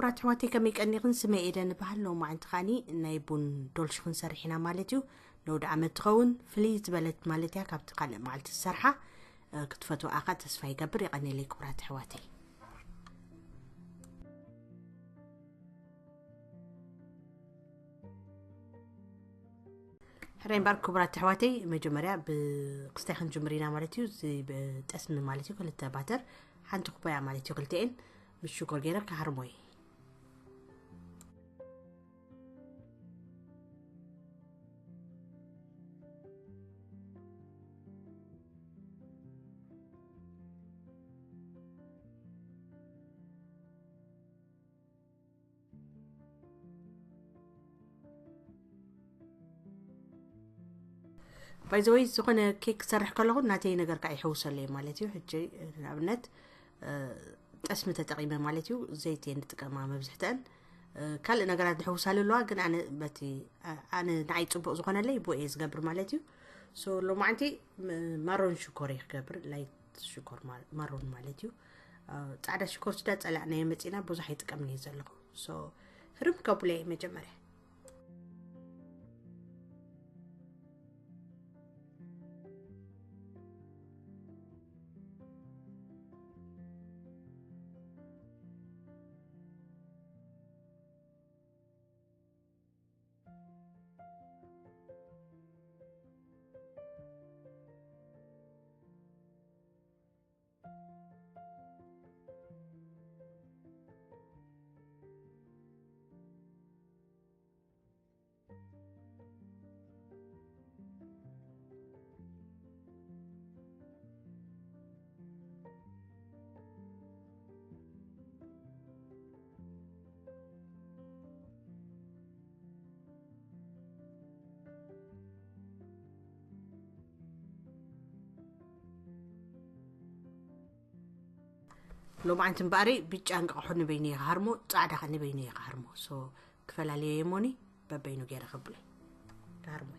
ክቡራት ኣሕዋተይ፣ ከመይ ቀኒኽን? ስመይ ኤደን እበሃል። ሎማዓንቲ ኸኣኒ ናይ ቡን ዶልሽ ክንሰርሕ ኢና ማለት እዩ። ነውዲ ዓመት ትኸውን ፍልይ ዝበለት ማለት እያ ካብቲ ካልእ መዓልቲ ዝሰርሓ። እ፣ ክትፈትዋ ኣኻ ተስፋ ይገብር። የቐንየለይ ክቡራት ኣሕዋተይ። ሕራይ እምበር ክቡራት ኣሕዋተይ፣ መጀመርያ ብክስታይ ክንጅምር ኢና ማለት እዩ። እዚ ብጠስሚ ማለት እዩ፣ ክልተ ባተር፣ ሓንቲ ኩባያ ማለት እዩ፣ ክልተኤን ምስ ሽኮር ገይረ ክሃርሞ እየ። ባይዘወይ፣ ዝኾነ ኬክ ክሰርሕ ከለኹ ናተይ ነገር ከዓ ይሕውሰለይ ማለት እዩ። ሕጂ ንኣብነት፣ እ፣ ጠስሚ ተጠቒመ ማለት እዩ። ዘይቲ እየ ንጥቀማ መብዝሕተን። እ፣ ካልእ ነገራት ዝሕውሳሉ ኣለዋ፣ ግን ኣነ በቲ፣ እ፣ ኣነ ንዓይ ጽቡቕ ዝኾነለይ ብኡ እየ ዝገብር ማለት እዩ። ሶ ሎማዓንቲ ም-፣ ማሮን ሽኮር እየ ክገብር፣ ላይት ሽኮር ማ-፣ ማሮን ማለት እዩ። እ፣ ጻዕዳ ሽኮር ስዳ ጸላእናዮ መጺና ብዙሕ ኣይጥቀምን እየ ዘለኹ። ሶ ህርም ከብሎ እየ መጀመርያ። ሎማዓንቲ እምበኣሪ ብጫ እንቃቑሖ ንበይኑ እየ ክሃርሞ፣ ጻዕዳ ከ ንበይኑ እየ ክሃርሞ። ሶ ክፈላለየ የሞኒ በበይኑ ገይረ ከብሎ ክሃርሞ።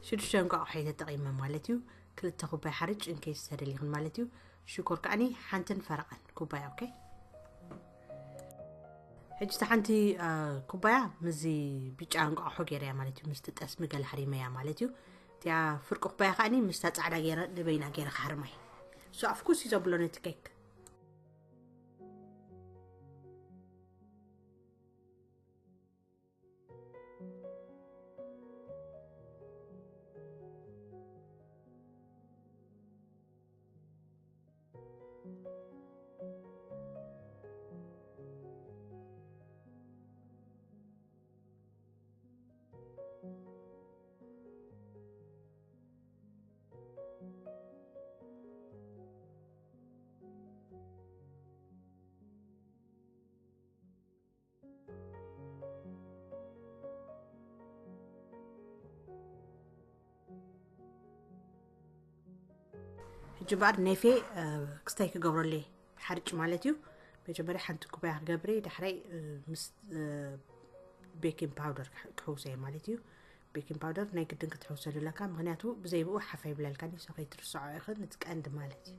ሽዱሽተ እንቋቑሖ ተጠቒመ ማለት እዩ። ክልተ ኩባያ ሓርጭ እንኬስ ተደሊኽን ማለት እዩ። ሽኮር ከዓኒ ሓንትን ፈረቓን ኩባያ። ኦኬ፣ ሕጂ እታ ሓንቲ፣ አ፣ ኩባያ ምስዚ ብጫ እንቋቑሖ ገይረያ ማለት እዩ። ምስቲ ጠስሚ ገለ ሓሪመያ ማለት እዩ። እቲኣ ፍርቂ ኩባያ ከዓኒ ምስታ ጻዕዳ ገይረ ንበይና ገይረ ክሓርማ እየ። So of course እዩ ዘብሎ ነቲ ኬክ። ሕጂ እምበኣር ኔፌ፣ እ፣ ክስታይ ክገብረለይ ሓርጭ ማለት እዩ። መጀመርያ ሓንቲ ኩባያ ክገብረ፣ ዳሕራይ፣ እ፣ ምስ፣ እ፣ ቤኪንግ ፓውደር ክሕ-፣ ክሕውሰ እየ ማለት እዩ። ቤኪንግ ፓውደር ናይ ግድን ክትሕውሰሉ ኣለካ፣ ምክንያቱ ብዘይ ብኡ ሓፍ ኣይብለልካን እዩ። So ከይትርስዖ ኢኽን፣ እቲ ቀንዲ ማለት እዩ።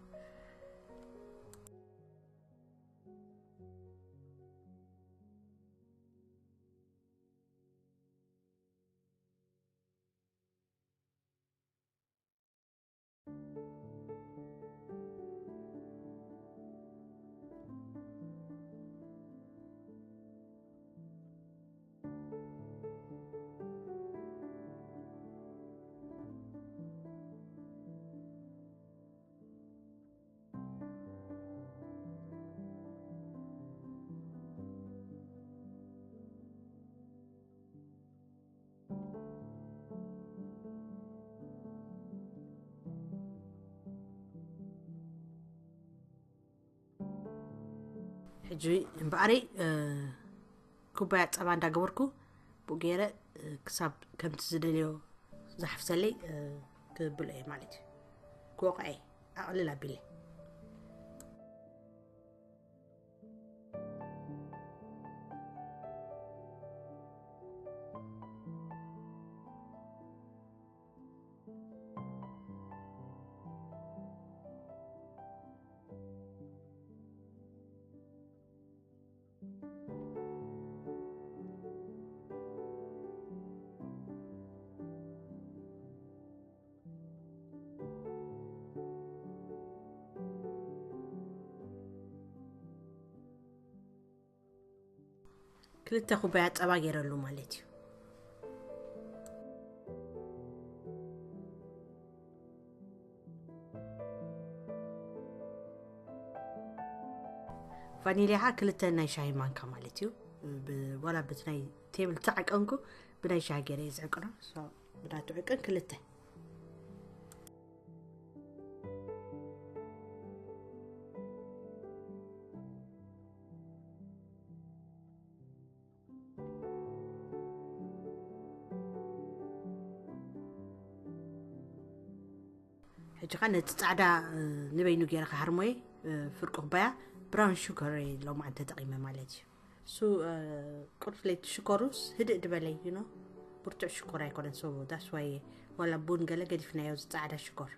ሕጂ እምበኣረይ ኩባያ ጸባ እንዳገበርኩ ብኡ ገይረ ክሳብ ከምቲ ዝደልዮ ዝሓፍሰለይ ክብሎ እየ ማለት እዩ። ክወቕዐ እየ ኣቕልል ኣቢለ። ክልተ ኩባያ ጸባ ገይረሉ ማለት እዩ። ቫኒልያ ክልተ ናይ ሻሂ ማንካ ማለት እዩ። ብ- ዋላ በቲ ናይ ቴብል ተዓቀንኩ፣ ብናይ ሻሂ ገይረ እየ ዝዕቅኖ። So ብናቱ ዕቅን ክልተ። ሕጂ ኸ ነቲ ጻዕዳ ንበይኑ ገይረ ክሃርሞየ፣ ፍርቂ ኩባያ ብራውን ሽኮር እየ ሎማዓንቲ ተጠቒመ ማለት እዩ። እሱ ቁርፍሌት ሽኮሩስ ህድእ ድበለይ ዩ ኖ፣ ብርቱዕ ሽኮር ኣይኮነን። So that's why ዋላ ቡን ገለ ገዲፍናዮ፣ እዚ ጻዕዳ ሽኮር።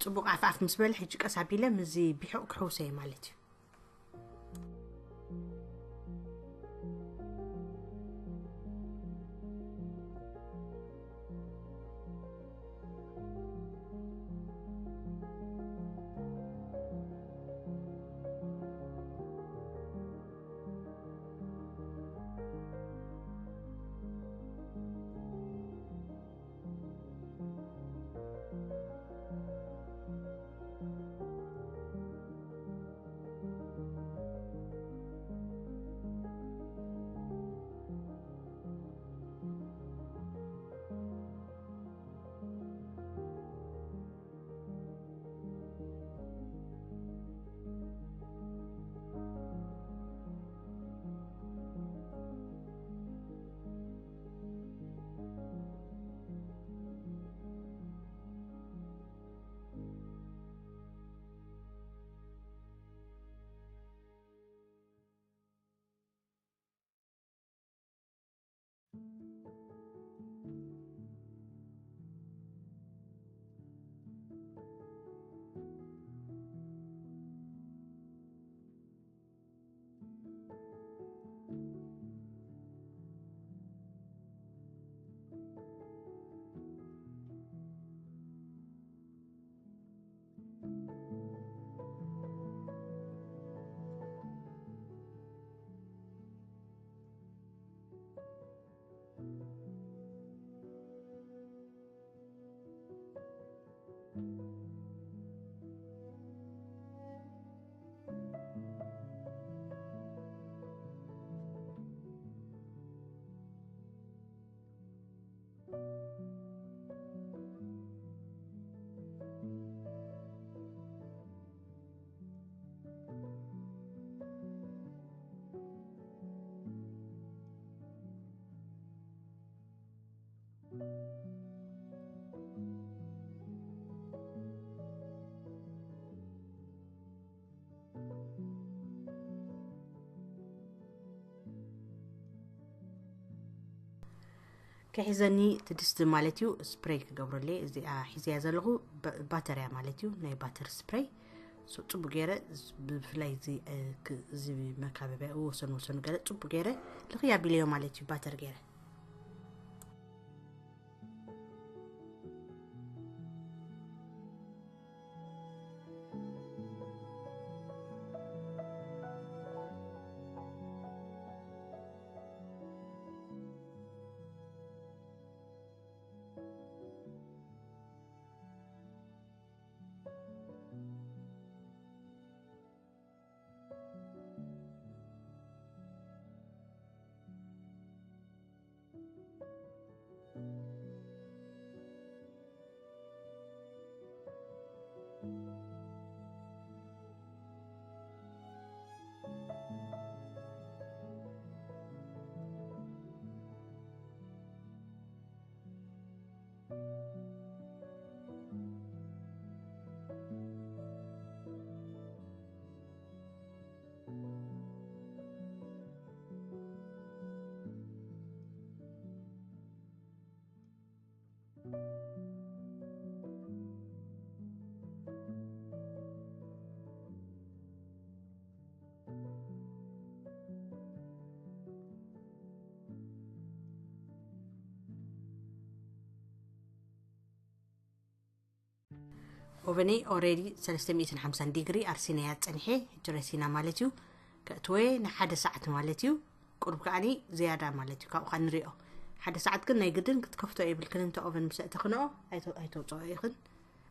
ጽቡቕ ዓፍዓፍ ምስ በለ፣ ሕጂ ቀስ ኣቢለ ምስዚ ቢሑቕ ክሕውሶ እየ ማለት እዩ። ከሒዘኒ እቲ ድስቲ ማለት እዩ ስፕሬይ ክገብረለይ። እዚኣ ሒዘያ ዘለኹ ባ- ባተር እያ ማለት እዩ፣ ናይ ባተር ስፕሬይ። ሶ ጽቡቅ ገይረ ዝ- ብፍላይ እዚ እ፣ ክ- እዚ መካበቢያ ወሰን ወሰኑ ገለ ጽቡቅ ገይረ ልኽያ ቢለዮ ማለት እዩ፣ ባተር ገይረ። ኦቨነይ ኦሬዲ ሰለስተ ሚእትን ሓምሳን ዲግሪ ኣርሲናያ ጸኒሐ፣ ሕጂ ረሲና ማለት እዩ። ከእትወየ ንሓደ ሰዓት ማለት እዩ። ቁሩብ ከዓኒ ዝያዳ ማለት እዩ፣ ካብኡ ከዓ ንሪኦ። ሓደ ሰዓት ግን ናይ ግድን ክትከፍቶ የብልክን፣ እንተ ኦቨን ምስ ኣእተኽንኦ ኣይተ- ኣይተውፅኦ ኢኽን፣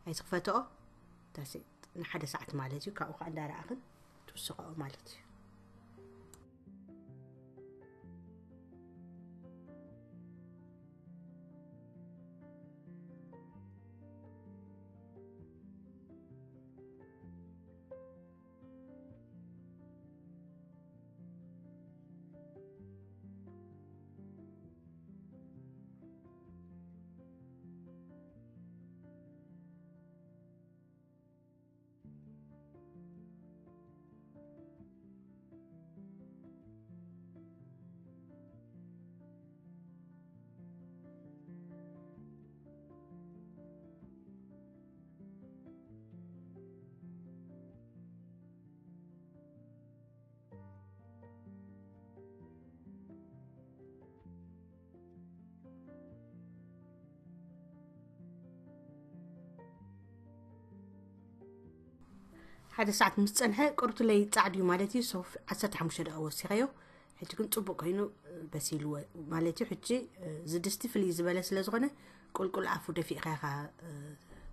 ኣይትኽፈትኦ። ታሴ ንሓደ ሰዓት ማለት እዩ፣ ካብኡ ከዓ እንዳረኣኽን ትውስኸኦ ማለት እዩ። ሓደ ሰዓት ምስ ጸንሐ ቁርቱለይ ጻዕድ እዩ ማለት እዩ። ሶፍ ዓሰርተ ሓሙሽተ ደቂቃ ወሲኸዮ። ሕጂ ግን ጽቡቅ ኮይኑ በሲልዎ ማለት እዩ። ሕጂ እዚ ድስቲ ፍልይ ዝበለ ስለ ዝኾነ ቁልቁል ኣፉ ደፊእካ ኢኻ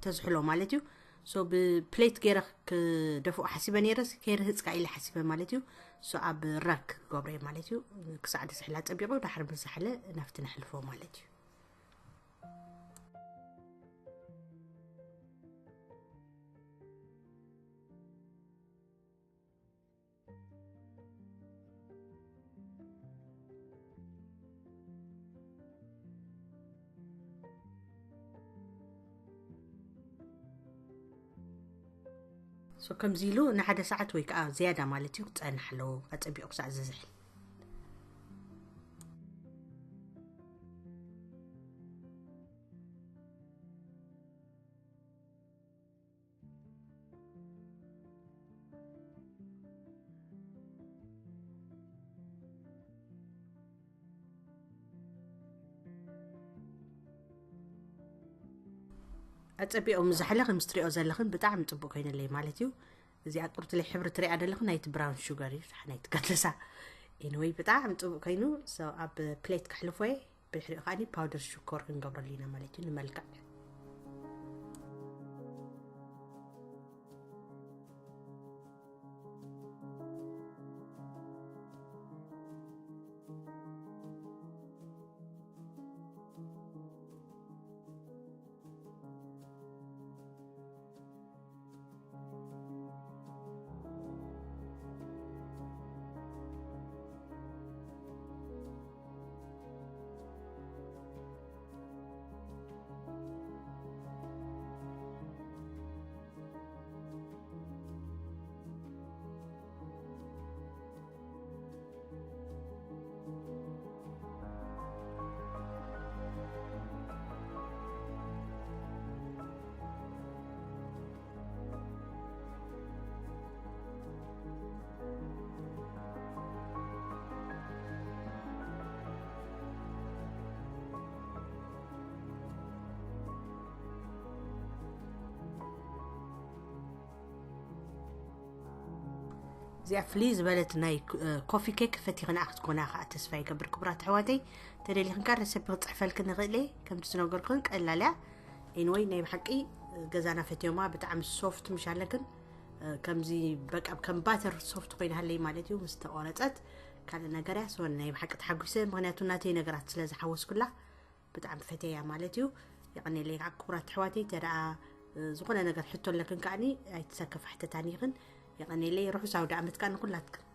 ተዝሕሎ ማለት እዩ። ሶ ብፕሌት ገይረ ክደፍኦ ሓሲበ ነይረ፣ ከይርህጽካ ኢለ ሓሲበ ማለት እዩ። ሶ ኣብ ራክ ክገብሮ እየ ማለት እዩ። ክሳዕ ዝሕላ ጸቢቑ፣ ዳሕሪ ምስ ዝሓለ ናብቲ ነሕልፎ ማለት እዩ። ሶ ከምዚ ኢሉ ንሓደ ሰዓት ወይ ከዓ ዝያዳ ማለት እዩ ክፀንሕ ኣለዎ፣ ኣፀቢቑ ክሳዕ ዝዝሕል። ኣጸቢቑ ምዝሓለ ከም እትሪኦ ዘለኽን ብጣዕሚ ጽቡቕ ኮይነለይ ማለት እዩ። እዚኣ ቁርትለይ ሕብሪ ትሪኣ ዘለኽን ናይቲ ብራውን ሹገር እዩ፣ ናይቲ ከለሳ። ኤኒወይ ብጣዕሚ ጽቡቕ ኮይኑ፣ so ኣብ ፕሌት ከሕልፎ እየ። ብድሕሪኡ ከዓኒ ፓውደር ሽኮር ክንገብረሉ ኢና ማለት እዩ ንመልክዕ። እዚኣ ፍልይ ዝበለት ናይ ኮፊ ኬክ ፈቲኽና ክትኮና ከዓ ተስፋ ይገብር። ክቡራት ኣሕዋተይ፣ ተደሊኽን ከዓ ረሰቢ ክፅሕፈልክን ንኽእል እየ። ከምቲ ዝነገርኩን ቀላል እያ። ኤንወይ ናይ ብሓቂ ገዛና ፈትዮማ። ብጣዕሚ ሶፍት ምሽ ኣለክን፣ ከምዚ በቃ ከም ባተር ሶፍት ኮይና ሃለይ ማለት እዩ። ምስ ተቆረፀት ካልእ ነገር እያ። ሶ ናይ ብሓቂ ተሓጒሰ፣ ምክንያቱ ናተይ ነገራት ስለ ዝሓወስኩላ ብጣዕሚ ፈተያ ማለት እዩ። የቐኔለይ ከዓ ክቡራት ኣሕዋተይ፣ ተደኣ ዝኾነ ነገር ሕቶ ኣለክን ከዓኒ ኣይትሰከፍ ሕተታን ይኽን። የቐኔለይ፣ ርሑስ ኣውደ ዓመት ከዓ ንኩላትክን።